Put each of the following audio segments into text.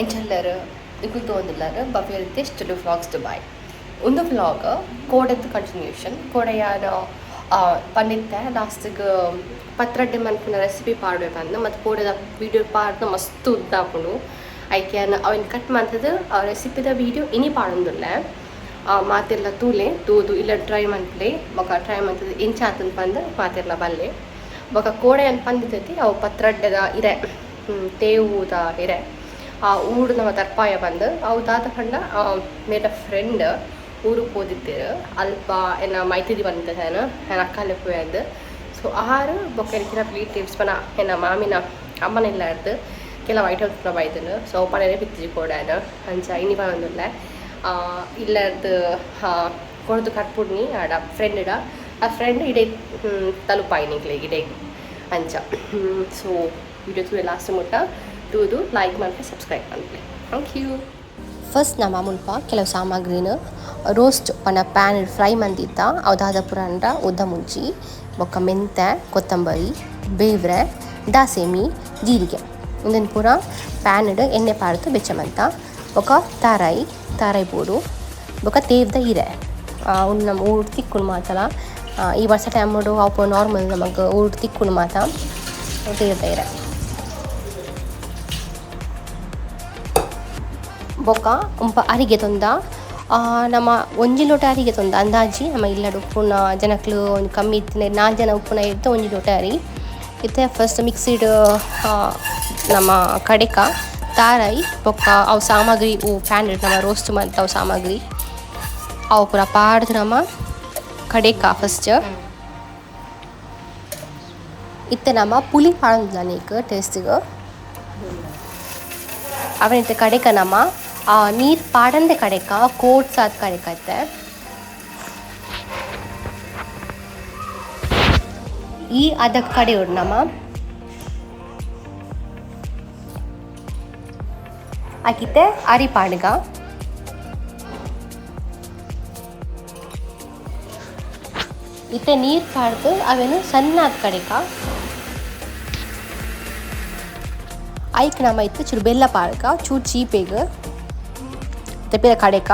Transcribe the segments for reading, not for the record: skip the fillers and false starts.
ಎಂಚಲ್ಲಾರ ನಿಕುಲು ತೋಂದುಲ್ಲಾರ ಭವ್ಯ Ritesh Tulu vlogs Dubai. ಉಂದು vlog ಕೋಡೆದ continuation. ಕೋಡೆ ಯಾನ್ ಪಂಡಿತ್ತೆ ಲಾಸ್ಟಿಗ್ ಪತ್ರಡ್ಡೆ ಮನ್ಪುನ ರೆಸಿಪಿ ಪಾಡುವೆ ಪಂದ್. ಮತ್ತು ಕೋಡೆದ ವೀಡಿಯೋ ಪಾಡ್ದ್ ಮಸ್ತ್ ಉದ್ದ ಆಪುಂಡು. ಐಕ್ ಯಾನ್ ಅವೆನ್ ಕಟ್ ಮಲ್ತ್ದ್ ಆ ರೆಸಿಪಿದ ವೀಡಿಯೋ ಇನಿ ಪಾಡೊಂದುಲ್ಲೆ. ಮಾತೆರ್ಲ ತೂಲೆ, ತೂದು ಇಲ್ಲ ಟ್ರೈ ಮನ್ಪುಲೆ. ಬೊಕ ಟ್ರೈ ಮಲ್ತ್ದ್ ಎಂಚ ಆತುಂಡು ಪಂದ್ ಮಾತೆರ್ಲ ಬಲ್ಲೆ. ಬೊಕ ಕೋಡೆ ಯಾನ್ ಪಂದಿತ್ತತಿ ಅವು ಪತ್ರಡ್ಡೆದ ಇರೆ, ತೇವುದ ಇರೆ ಆ ಊರು ನಮ್ಮ ತರ್ಪಾಯ ಪಂದ್. ಅವು ದಾದ ಪಂಡ ಮೇರ ಫ್ರೆಂಡ್ ಊರು ಪೋದಿತ್ತೆರ್. ಅಲ್ಪ ಎನ್ನ ಮೈತಿದಿ ಬಂದಿತ್ತೆ ಯಾನ್ ಎನ್ನ ಅಕ್ಕ ಲೆಪ್ಪುವೆ ಅಂದ್. ಸೊ ಆರು ಬೊಕ್ಕ ಎನ್ನ ರಿಲೇಟಿವ್ಸ್ ಪನ ಎನ್ನ ಮಾಮಿನ ಅಮ್ಮನ ಇಲ್ಲಾರ್ದು ಕೆಲವು ಐಟಮ್ಸ್ ಪೂರ ಬೈದ್ಂಡ್. ಸೊ ಅವು ಪನೆರೆ ಬಿತ್ತಿಜಿ ಕೋಡೆ ಯಾನ್. ಅಂಚ ಇನಿ ಪನೊಂದುಲ್ಲೆ. ಇಲ್ಲರ್ದು ಕೊರ್ದು ಕಟ್ಪುಡ್ನಿ ಆಡ ಫ್ರೆಂಡ್ ಆ ಫ್ರೆಂಡ್ ಇಡೆ ತಲುಪಾಯಿ ನಿಕ್ಲೆಗ್ ಇಡೆಗ್ ಅಂಚ. ಸೊ ವಿಡಿಯೋ ತೂಲೆ ಲಾಸ್ಟ್ ಮುಟ್ಟ ತೂದು ಲೈಕ್ ಮನ್ಪುಲೆ, ಸಬ್ಸ್ಕ್ರೈಬ್ ಮನ್ಪುಲೆ. Thank you. First ನಮ ಮುಲ್ಪ ಕೆಲವು ಸಾಮಗ್ರಿನ ರೋಸ್ಟ್ ಪಂಡ ಪ್ಯಾನ್ ಫ್ರೈ ಮಂದಿತ್ತ. ಅವು ದಾದ ಪೂರ ಪಂಡ ಉದ್ದ ಮುಂಚಿ, ಬೊಕ್ಕ ಮೆಂತೆ, ಕೊತ್ತಂಬರಿ, ಬೇವ್ರೆ, ದಾಸೆಮಿ, ಜೀರಿಗೆ ಉಂದೆನ್ ಪೂರ ಪ್ಯಾನ್ ಎಣ್ಣೆ ಪಾಡ್ದ್ ಬೆಚ್ಚ ಮಂತ. ಬೊಕ್ಕ ತಾರಾಯಿ, ತಾರಾಯಿ ಬೋಡು. ಬೊಕ್ಕ ತೇವ್ದ ಇರೆ. ಉಂದು ನಮ್ಮ ಊರು ತಿಕ್ಕುಂಡು ಮಾತಲ. ಈ ವರ್ಸ ಟೈಮುಡು ಅವು ನಾರ್ಮಲ್ ನಮಕ್ ಊರು ತಿಕ್ಕುಂಡು ಮಾತ ತೇವ್ದ ಇರೆ. ಬೊಕ್ಕ ಒಂಪ ಅರಿಗೆ ತೊಂದ. ನಮ ಒಂಜಿ ಲೋಟ ಅರಿಗೆ ತೊಂದ ಅಂದಾಜಿ. ನಮ ಇಲ್ಲಡ್ ಉಪ್ಪುನ ಜನಕ್ಲು ಒಂಜಿ ಕಮ್ಮಿ ಇತ್ತಿನ 4 ಜನ ಉಪ್ಪುನ ಇರ್ದ್ ಒಂಜಿ ಲೋಟ ಅರಿ. ಇತ್ತೆ ಫಸ್ಟ್ ಮಿಕ್ಸಿಡ್ ನಮ್ಮ ಕಡೆಕ ತಾರಾಯಿ ಬೊಕ್ಕ ಅವು ಸಾಮಗ್ರಿ ಅವು ಪ್ಯಾನ್ ನಮ್ಮ ರೋಸ್ಟ್ ಮಂತ ಅವು ಸಾಮಗ್ರಿ ಅವು ಪೂರ ಪಾಡ್ದ್ ನಮ ಕಡೆಕ ಫಸ್ಟ್. ಇತ್ತೆ ನಮ ಪುಲಿ ಪಾಡೊಂದುಲ್ಲ ನೀಕ್ ಟೇಸ್ಟಿಗ್. ಅವೆನ್ ಇತ್ತೆ ಕಡೆಕ ನಮ ನೀರು ಪಾಡಂದೆ ಕಡೆಕ ಕೋಟ್ಸ್ ಆದ್ ಕಡೆಕ ಇತ್ತೆ. ಈ ಅದಕ್ಕೆ ಕಡೆಯೋಡು ನಮ. ಆಕಿತ್ತೆ ಅರಿ ಪಾಡ್ಗ. ಇತ್ತೆ ನೀರು ಪಾಡ್ದು ಅವೆನ್ ಸಣ್ಣ ಆದ್ ಕಡೆಕ. ಐಕ್ ನಮ ಇತ್ತೆ ಚೂರು ಬೆಲ್ಲ ಪಾಡ್ಗ ಚೂರು ಚೀಪೆಗ್. ಇತ್ತೆ ಪಿರ ಕಡೆಕ.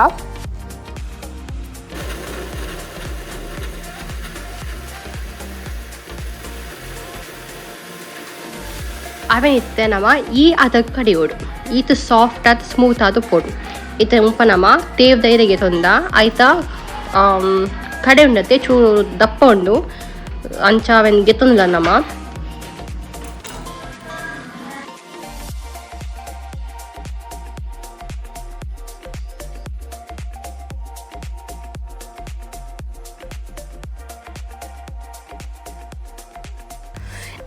ಅವೆನ್ ಇತ್ತೆ ನಮ ಈ ಅದಕ್ಕೆ ಕಡೆಯೋಡು. ಈತ್ ಸಾಫ್ಟ್ ಆದ್ ಸ್ಮೂತ್ ಆದ್ ಉಪ್ಪೊಡು. ಇತ್ತೆ ಮುಲ್ಪ ನಮ ತೇವ್ದ ಇರೆಗೆ ತೊಂದ ಐತ ಕಡೆ ಉಂಡತೆ ಚೂರು ದಪ್ಪ ಉಂಡು. ಅಂಚ ಅವೆನ್ ಗೆತ್ತೊಂದುಲ್ಲ ನಮ.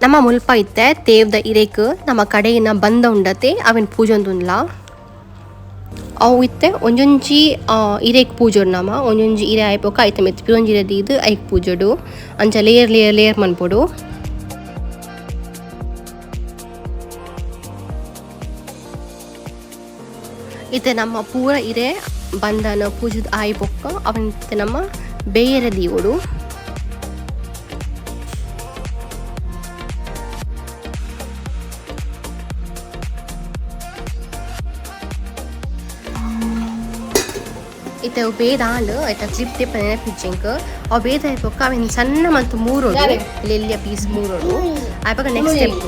ನಮ್ಮ ಮುಲ್ಪ ಇತ್ತೆ ತೇವ್ದ ಇರೆಕ್ ನಮ್ಮ ಕಡೆಯಿನ ಬಂದ ಉಂಡತೆ ಅವೆನ್ ಪೂಜೊಂದುಲ್ಲ. ಅವು ಇತ್ತೆ ಒಂಜೊಂಜಿ ಇರೆಕ್ ಪೂಜೊಡು ನಮ. ಒಂಜೊಂಜಿ ಇರೆ ಆಯಿಪೊಕ ಐತ ಮಿತ್ತ್ ಪಿರೊಂಜಿ ಇರೆ ದೀದ್ ಐಕ್ ಪೂಜೊಡು. ಅಂಚ ಲೇಯರ್ ಲೇಯರ್ ಲೇಯರ್ ಮನ್ಪೊಡು. ಇತ್ತೆ ನಮ್ಮ ಪೂರ ಇರೆ ಬಂದನ ಪೂಜದ ಆಯಿ ಬೊಕ್ಕ ಅವೆನ್ ಇತ್ತೆ ನಮ್ಮ ಬೇಯೆರೆ ದೀವೊಡು. ಇತ್ತೆ ಅವು ಬೇದ ಆಂಡ್ ಐತ ಕ್ಲಿಪ್ ದೀಪ ನೆನಪಿಜ್ಜಿ ಎಂಕ್. ಅವು ಬೇದ ಆಯಿ ಬೊಕ್ಕ ಅವೆನ್ ಸಣ್ಣ ಮಂತ್ ಮೂರೊಡು, ಎಲ್ಯ ಪೀಸ್ ಮೂರೊಡು. ಆಯ್ಪಗ ನೆಕ್ಸ್ಟ್ ಸ್ಟೆಪ್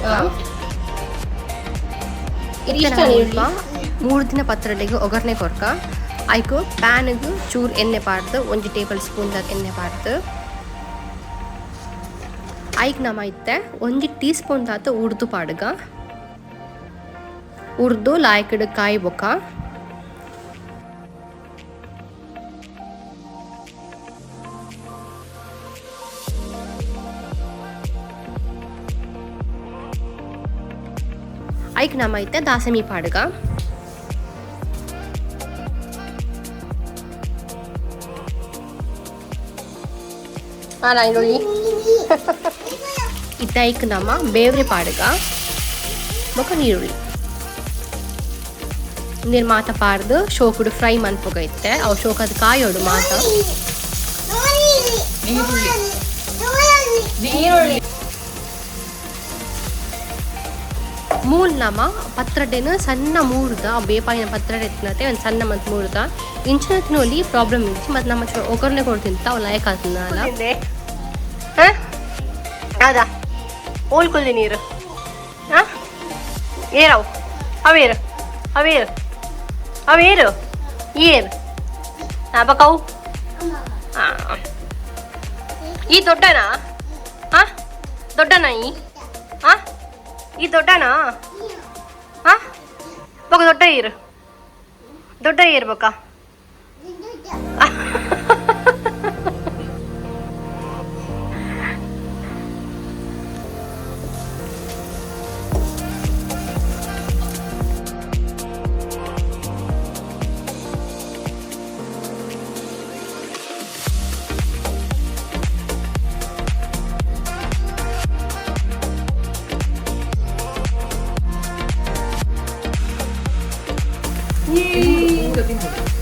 ಇತ್ತೆ ನಮ ಮುಲ್ಪ 3 ದಿನ ಪತ್ರೊಡೆಗ್ ಒಗ್ಗರಣೆ ಕೊರ್ಕ. ಐಕ್ ಪ್ಯಾನ್ಗ್ ಚೂರು ಎಣ್ಣೆ ಪಾಡ್ದ್ ಒಂಜಿ ಟೇಬಲ್ ಸ್ಪೂನ್ ದಾತ್ ಎಣ್ಣೆ ಪಾಡ್ದ್ ಐಕ್ ನಮ ಇತ್ತೆ ಒಂಜಿ ಟೀ ಸ್ಪೂನ್ ದಾತ್ ಉರ್ದು ಪಾಡ್ಗ. ಉರ್ದು ಲಾಯ್ಕ್ಡ್ ಕಾಯಿ ಬೊಕ್ಕ ಐಕ್ ನಮ ಇತ್ತೆ ದಾಸೆಮಿ ಪಾಡ್ಗ. ಇತ್ತೆ ಐಕ್ ನಮ ಬೇವ್ರೆ ಪಾಡ್ಗ ಬೊಕ್ಕ ನೀರುಳ್ಳಿ ನೀರು ಮಾತ ಪಾಡ್ದು ಶೋಕುಡು ಫ್ರೈ ಮನ್ಪುಗ ಇತ್ತೆ. ಅವು ಶೋಕದ ಕಾಯೋಡು ಮಾತ. ಮೂಲ್ ನಮ ಪತ್ರೊಡೆನ್ ಸಣ್ಣ ಮೂರ್ದ ಬೇಪಾಯಿನ ಪತ್ರೊಡೆ ಇತ್ತಿನತೆ ಒಂದು ಸಣ್ಣ ಮತ್ತು ಮೂರ್ದ ಇಂಚಿನ ತಿನ್ನೋಲಿ ಪ್ರಾಬ್ಲಮ್ ಇಜ್ಜಿ ಮತ್ತು ನಮ್ಮ ಒಗ್ಗರಣೆ ಕೊಡ್ತಿಂತ ಅವು ಲೈಕ್ ಆತನ ಅದಾ ಓಲ್ಕೊಲ್ಲಿ ನೀರು ಹಾಂ ಏರವು ಅವೇರು ಅವೇರು ಅವೇರು ಏರು ಬಕವು ಹಾಂ ಈ ದೊಡ್ಡನಾ ಹಾಂ ದೊಡ್ಡನಾ ಈ ಹಾಂ ಈ ದೊಡ್ಡನಾ ಹಾಂ ಬೊಕ ದೊಡ್ಡ ಏರು ದೊಡ್ಡ ಏರು ಬೊಕ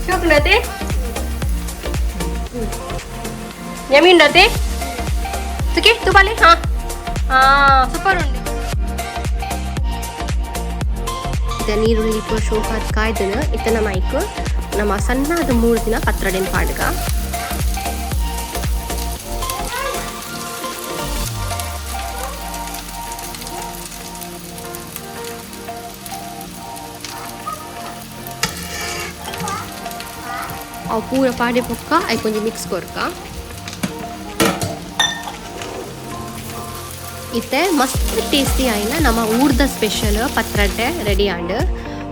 ಶೋಕುಂಡತೆ ಯಮ್ಮಿ ಉಂಡತೆ ತುಕೆ ತುಪಾಲೆ ಹಾಂ ಹಾಂ ಸೂಪರ್ ಉಂಡು. ಇತ್ತ ನೀರುಳ್ಳಿ ಶೋಕಾದ ಕಾಯ್ದನ ಇತ್ತ ನಮ್ಮ ಐಕ್ ನಮ್ಮ ಸಣ್ಣದ 3 ದಿನ ಪತ್ರೊಡೆನ್ ಪಾಡ್ಗ. ಅವು ಪೂರ ಪಾಡೆ ಬೊಕ್ಕ ಐಕ್ ಒಂಜಿ ಮಿಕ್ಸ್ ಕೊರ್ಕ. ಇತ್ತೆ ಮಸ್ತ್ ಟೇಸ್ಟಿ ಆಯಿನ ನಮ್ಮ ಊರ್ದ ಸ್ಪೆಷಲ್ ಪತ್ರೊಡೆ ರೆಡಿ ಆಂಡ್.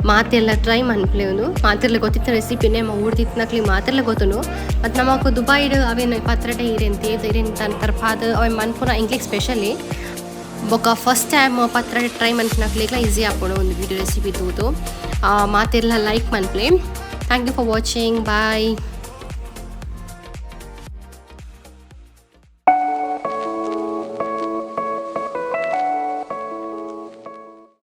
ಮಾತೆಲ್ಲ ಟ್ರೈ ಮನ್ಪುಲೆ. ಉಂದು ಮಾತೆರ್ಲ ಗೊತ್ತಿತ್ತ ರೆಸಿಪಿನೇ ನಮ್ಮ ಊರ್ದ ಇತ್ತಿನಕ್ಲೆಗ್ ಮಾತೆರ್ಲ ಗೊತ್ತುಂಡು. ಮತ್ತು ನಮಕ್ ದುಬೈಡ್ ಅವೇನು ಪತ್ರೊಡೆ ಇರೆನ್ ಇರೆನ್ ತರ್ಪಾದ್ ಅವೇನ್ ಮನ್ಪುನ ಎಂಕ್ಲೆಗ್ ಸ್ಪೆಷಲಿ. ಬೊಕ ಫಸ್ಟ್ ಟೈಮ್ ಪತ್ರೊಡೆ ಟ್ರೈ ಮನ್ಪುನಕ್ಲೆಗ್ಲ ಈಸಿ ಆಪುಂಡು ಒಂದು ವೀಡಿಯೋ ರೆಸಿಪಿ ತೂದು. ಮಾತೆರ್ಲ like ಮನ್ಪುಲೆ. Thank you for watching. Bye.